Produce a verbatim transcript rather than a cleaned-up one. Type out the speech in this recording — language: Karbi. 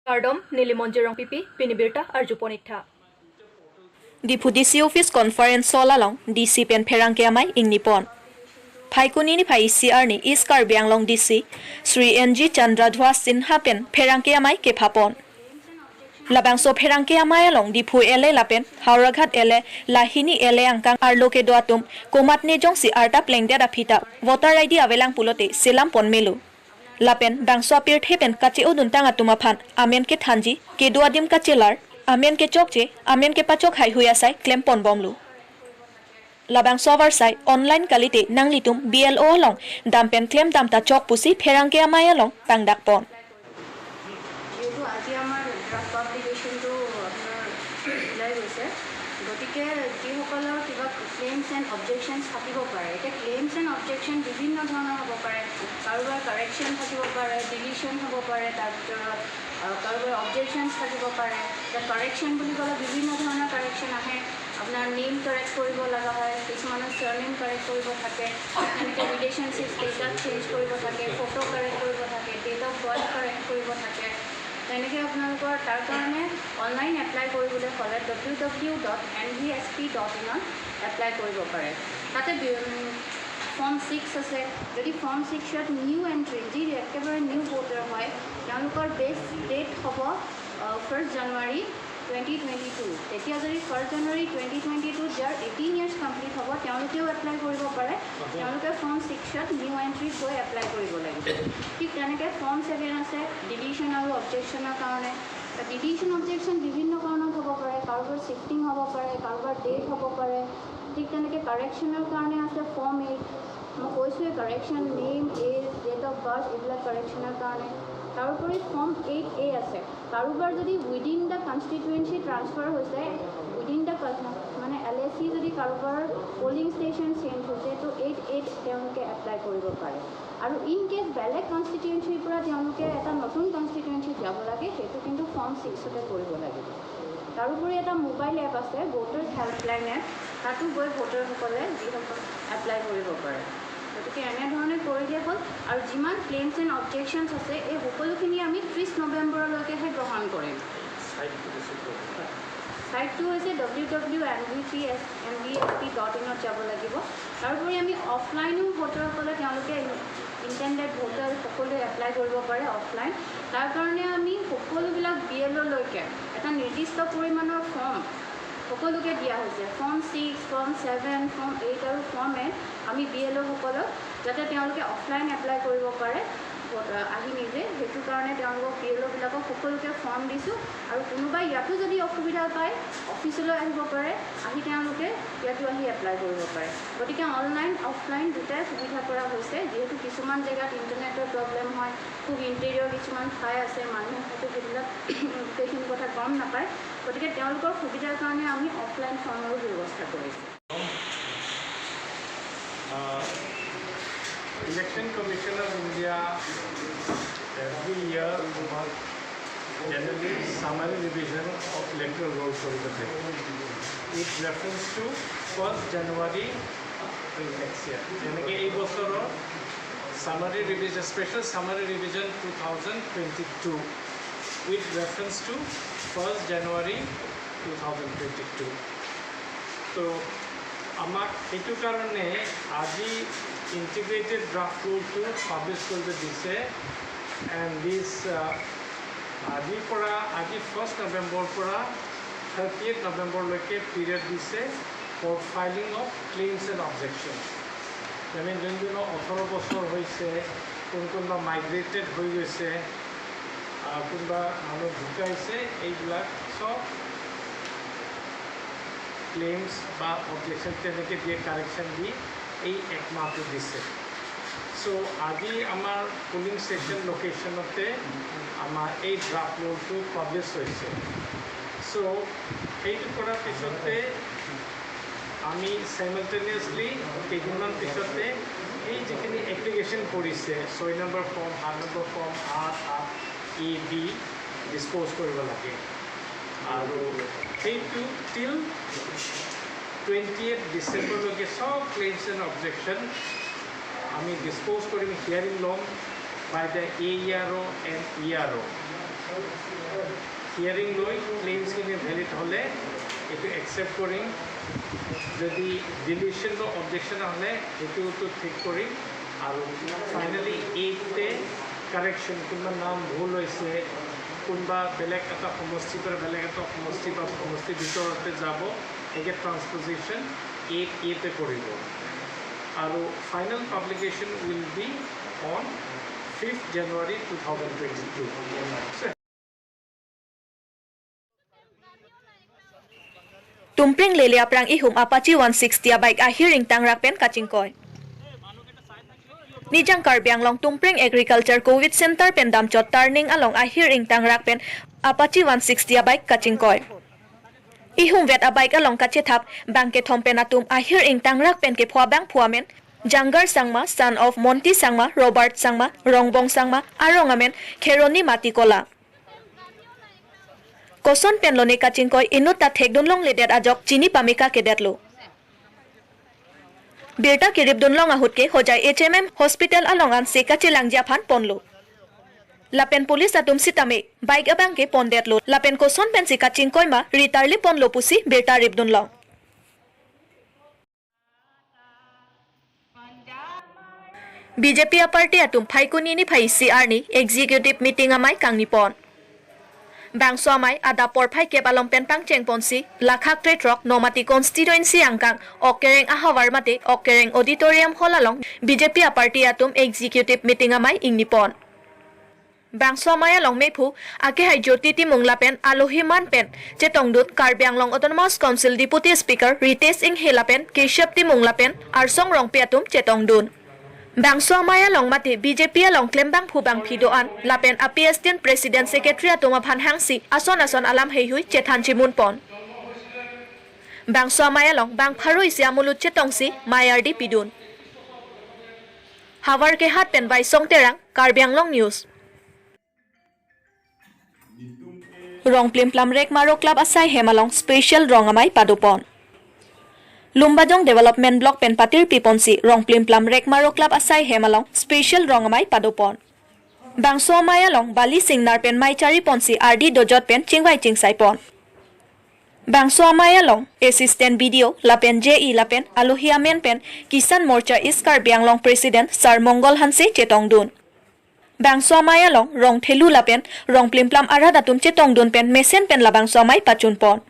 Kardom, neli Monjir Rongpipi, pini birta arjupon ik tha. Diphu D C Office Conference Hall along D C pen pherangke amei ingnipon. Phaikuni niphai isi arni East Karbi Anglong D C Shri N G Chandradhwaj Sinha pen pherangke amei kephapon. Labangso pherangke amei along Diphu L A lapen Howraghat L A lahini L A angkang arlo kedo atum komatne jongsi arta plengdet aphi ta voter I D avelang pulote selam pon melo. Lapen bangso apirthe pen kache-oduntang atum aphan amen kethanji, kedo adim kachelar, amen kechokche, amen kepachok haihui asai klempon bomlo. Labangso avarsai online kalite nanglitum B L O along dam pen klemdam ta chok pusi pherangke amei along tangdakpon. যিহেতু আজি আমাৰ ড্ৰাফ্ট পাব্লিকেশ্যনটো আপোনাৰ ওলাই গৈছে, গতিকে যিসকলৰ কিবা ক্লেইমছ এণ্ড অবজেকশ্যনছ থাকিব পাৰে, এতিয়া ক্লেইমছ এণ্ড অবজেকশ্যন বিভিন্ন ধৰণৰ হ'ব পাৰে। কাৰোবাৰ কাৰেকশ্যন থাকিব পাৰে, ডিলিশ্যন হ'ব পাৰে, তাৰ ভিতৰত আহ, কাৰোবাৰ অবজেকশ্যনছ থাকিব পাৰে। এতিয়া কাৰেকশ্যন বুলি ক'লে বিভিন্ন ধৰণৰ কাৰেকশ্যন আহে। আপোনাৰ নেম কাৰেক্ট কৰিব লগা হয়, কিছুমানৰ চাৰনেম কাৰেক্ট কৰিব থাকে, তেনেকৈ ৰিলেশ্যনশ্বিপ ষ্টেটাছ চেঞ্জ কৰিব থাকে, ফটো কাৰেক্ট কৰিব থাকে, ডেট অফ বাৰ্থ কাৰেক্ট কৰিব থাকে। তেনেকৈ আপোনালোকৰ তাৰ কাৰণে অনলাইন এপ্লাই কৰিবলৈ হ'লে W W W dot N V S P dot ইনত এপ্লাই কৰিব পাৰে। তাতে বি- উম, ফৰ্ম ছিক্স আছে। যদি ফৰ্ম ছিক্সত নিউ এণ্ট্ৰি, যি একেবাৰে নিউ ভোটাৰ হয়, তেওঁলোকৰ বেষ্ট ডেট হ'ব first January twenty twenty two. তেতিয়া যদি ফাৰ্ষ্ট জানুৱাৰী টুৱেণ্টি টুৱেণ্টি টুত যাৰ এইটিন ইয়াৰ্ছ কমপ্লিট হ'ব, তেওঁলোকেও এপ্লাই কৰিব পাৰে। তেওঁলোকে ফৰ্ম ছিক্সত নিউ এণ্ট্ৰিত গৈ এপ্লাই কৰিব লাগিব। ঠিক তেনেকৈ ফৰ্ম ছেভেন আছে ডিলিশ্যন আৰু অবজেকশ্যনৰ কাৰণে। ডিলিশ্যন অবজেকশ্যন বিভিন্ন কাৰণত হ'ব পাৰে, কাৰোবাৰ শ্বিফটিং হ'ব পাৰে, কাৰোবাৰ ডেথ হ'ব পাৰে। ঠিক তেনেকৈ কাৰেকশ্যনৰ কাৰণে আছে ফৰ্ম এইট। মই কৈছোঁৱেই correction, name, age, date of birth, এইবিলাক কাৰেকশ্যনৰ কাৰণে। তাৰোপৰি ফৰ্ম এইট এ আছে। কাৰোবাৰ যদি উইডিন দ্য কনষ্টিটুৱেঞ্চি ট্ৰান্সফাৰ হৈছে, উইডিন দ্য মানে এল এ চি যদি কাৰোবাৰ পলিং ষ্টেচন চেঞ্জ হৈছে, তো এইট এত তেওঁলোকে এপ্লাই কৰিব পাৰে। আৰু ইন কেছ বেলেগ কনষ্টিটুৱেঞ্চিৰ পৰা তেওঁলোকে এটা নতুন কনষ্টিটুৱেঞ্চিত যাব লাগে, সেইটো কিন্তু ফৰ্ম ছিক্সতে কৰিব লাগিব। তাৰোপৰি এটা মোবাইল এপ আছে, ভোটাৰ্ছ হেল্পলাইন এপ, তাতো গৈ ভোটাৰসকলে যিসকল এপ্লাই কৰিব পাৰে। গতিকে এনেধৰণে কৰিলে হ'ল। আৰু যিমান ক্লেইমছ এণ্ড অবজেকশ্যনছ আছে, এই সকলোখিনি আমি ত্ৰিছ নৱেম্বৰলৈকেহে গ্ৰহণ কৰিম। চাইটটো হৈছে W W N V P S N V S P dot ইনত যাব লাগিব। তাৰোপৰি আমি অফলাইনো ভোটাৰসকলে তেওঁলোকে ইণ্টেণ্ডেড ভোটাৰ সকলোৱে এপ্লাই কৰিব পাৰে অফলাইন। তাৰ কাৰণে আমি সকলোবিলাক বি এল অ'লৈকে এটা নিৰ্দিষ্ট পৰিমাণৰ ফৰ্ম সকলোকে দিয়া হৈছে। Form six, form seven, form eight আৰু ফৰ্ম এন আমি বি এল অ'সকলক যাতে তেওঁলোকে অফলাইন এপ্লাই কৰিব পাৰে, ভোট- আহি নিজে, সেইটো কাৰণে তেওঁলোকক বি এল অ'বিলাকক সকলোকে ফৰ্ম দিছোঁ। আৰু কোনোবাই ইয়াতো যদি অসুবিধা পায়, অফিচলৈ আহিব পাৰে, আহি তেওঁলোকে ইয়াতো আহি এপ্লাই কৰিব পাৰে। গতিকে অনলাইন অফলাইন দুটাই সুবিধা কৰা হৈছে। যিহেতু কিছুমান জেগাত ইণ্টাৰনেটৰ প্ৰব্লেম হয়, খুব ইণ্টেৰিয়ৰ কিছুমান ঠাই আছে, মানুহে হয়তো সেইবিলাক গোটেইখিনি কথা গম নাপায়। গতিকে তেওঁলোকৰ সুবিধাৰ কাৰণে আমি অফলাইন ফৰ্মৰো ব্যৱস্থা কৰিছোঁ। Uh, Election Commission of India every year generally summary revision of electoral roll কৰি থাকে with reference to first January next year। যেনেকে এই বছৰৰ summary revision, special summary revision two thousand twenty-two with reference to first January two thousand twenty-two। তো আমাক সেইটো কাৰণে আজি ইণ্টিগ্ৰেটেড ড্ৰাফ্ট ৰুলটো পাব্লিছ কৰিব দিছে। এণ্ড দিছ আজিৰ পৰা, আজি ফাৰ্ষ্ট নৱেম্বৰৰ পৰা থাৰ্টি এইট নৱেম্বৰলৈকে পিৰিয়ড দিছে for filing of claims and objections। মানে যোন যোন ওঠৰ বছৰ হৈছে, কোন কোনোবা মাইগ্ৰেটেড হৈ গৈছে, আহ, কোনোবা মানুহ ঢুকাইছে, এইবিলাক চব ক্লেইমছ বা অবজেকশ্যন তেনেকৈ দিয়ে, কাৰেকশ্যন দি এই এক মাহটো দিছে। চ' আজি আমাৰ পলিং ষ্টেচন লোকেশ্যনতে আমাৰ এই ড্ৰাফ্ট ৰুলটো পাব্লিছ হৈছে। চ' সেইটো কৰাৰ পিছতে আমি চাইমালটেনিয়াছলি কেইদিনমান পিছতে এই যিখিনি এপ্লিকেশ্যন কৰিছে, ছয় নম্বৰ ফৰ্ম, সাত নম্বৰ ফৰ্ম, আঠ, আঠ এ বি ডিছপ'জ কৰিব লাগে। আৰু সেইটো টিল টুৱেণ্টি এইট ডিচেম্বৰলৈকে চব ক্লেইমছ এণ্ড অবজেকশ্যন আমি ডিছপ'জ কৰিম, হিয়াৰিং ল'ম by the A E R O and E R O। Hearing লৈ ক্লেইমছখিনি ভেলিড হ'লে এইটো একচেপ্ট কৰিম, যদি ডিলিশ্যন বা অবজেকশ্যন আহে সেইটোতো ঠিক কৰিম। আৰু ফাইনেলি এইটে কাৰেকশ্যন, কোনোবা নাম ভুল হৈছে, কোনোবা বেলেগ এটা সমষ্টিৰ পৰা বেলেগ এটা সমষ্টি বা সমষ্টিৰ ভিতৰতে যাব, একে ট্ৰান্সপজিশ্যন এইট এতে কৰিব। আৰু final publication will be on fifth January two thousand twenty-two. Tumpreng Lele aphrang ihum Apache one sixty a-bike ahir ingtangrak pen kachingkoi. Nijang Karbi Anglong Tumpreng Agriculture Covid Center pen damchot turning along ahir ingtangrak pen Apache one sixty a-bike kachingkoi. Ihum vet a-bike along kachethap bang kethom pen atum ahir ingtangrak pen kepho abangphu amen Jangar Sangma, son of Monti Sangma, Robert Sangma, Rongbong Sangma, arong amen Kheroni Matikola. Koson pen lone kachingkoi inut ta thekdun longledet ajok chini pameka kedetlo. Birta keripdun long ahut ke Hojai H M M Hospital along ansi kachelangji aphan ponlo. Lapen police atum sitame bike abang ke pondetlo. Lapen koson pensi kachingkoi ma ritarli ponlo pusi birta ripdun long. B J P a-party atum Phaikuni niphai isi arni executive meeting amei kangni pon. Bangso amei adap porphai kep along pen pangcheng ponsi Lakha Krethrok Nomati constituency angkang Okkereng ahavar mate Okkereng Auditorium Hall along B J P a-party atum executive meeting amei ingni pon. Bangso amei along mephu akehai Jyoti Timung lapen alohi man pen chetongdun Karbi Anglong Autonomous Council Deputy Speaker Ritesh Enghi lapen Keshav Timung lapen Arsong Rongpi atum chetongdun. Bangso amei along mate B J P along klembangphu bangphi do-an lapen a-P S tin President Secretary atum aphan hangsi ason ason alam heihui chethan chimun pon. Bangso amei along bang pharo isi amulut chetongsi mei ardi pidun. Havar Kehat pen Vaisong Terang, Karbi Anglong News. Rongplimplam Rekmaro Club asai hem along special rong amei padopon. Lumbajong Development Block pen patirpi ponsi Rongplimplam Rekmaro Club asai hem along special rong amei padopon. Bangso amei along bali singnar pen mei chari ponsi ardi dojot pen chingvai chingsai pon. Bangso amei along Assistant B D O lapen J E lapen alohi amen pen Kisan Morcha East Karbi Anglong President Sar Mongol Hanse chetongdun. Bangso amei along rong thelu lapen rong plimplam arat atum chetongdun pen mesen pen labangso amei pachun pon.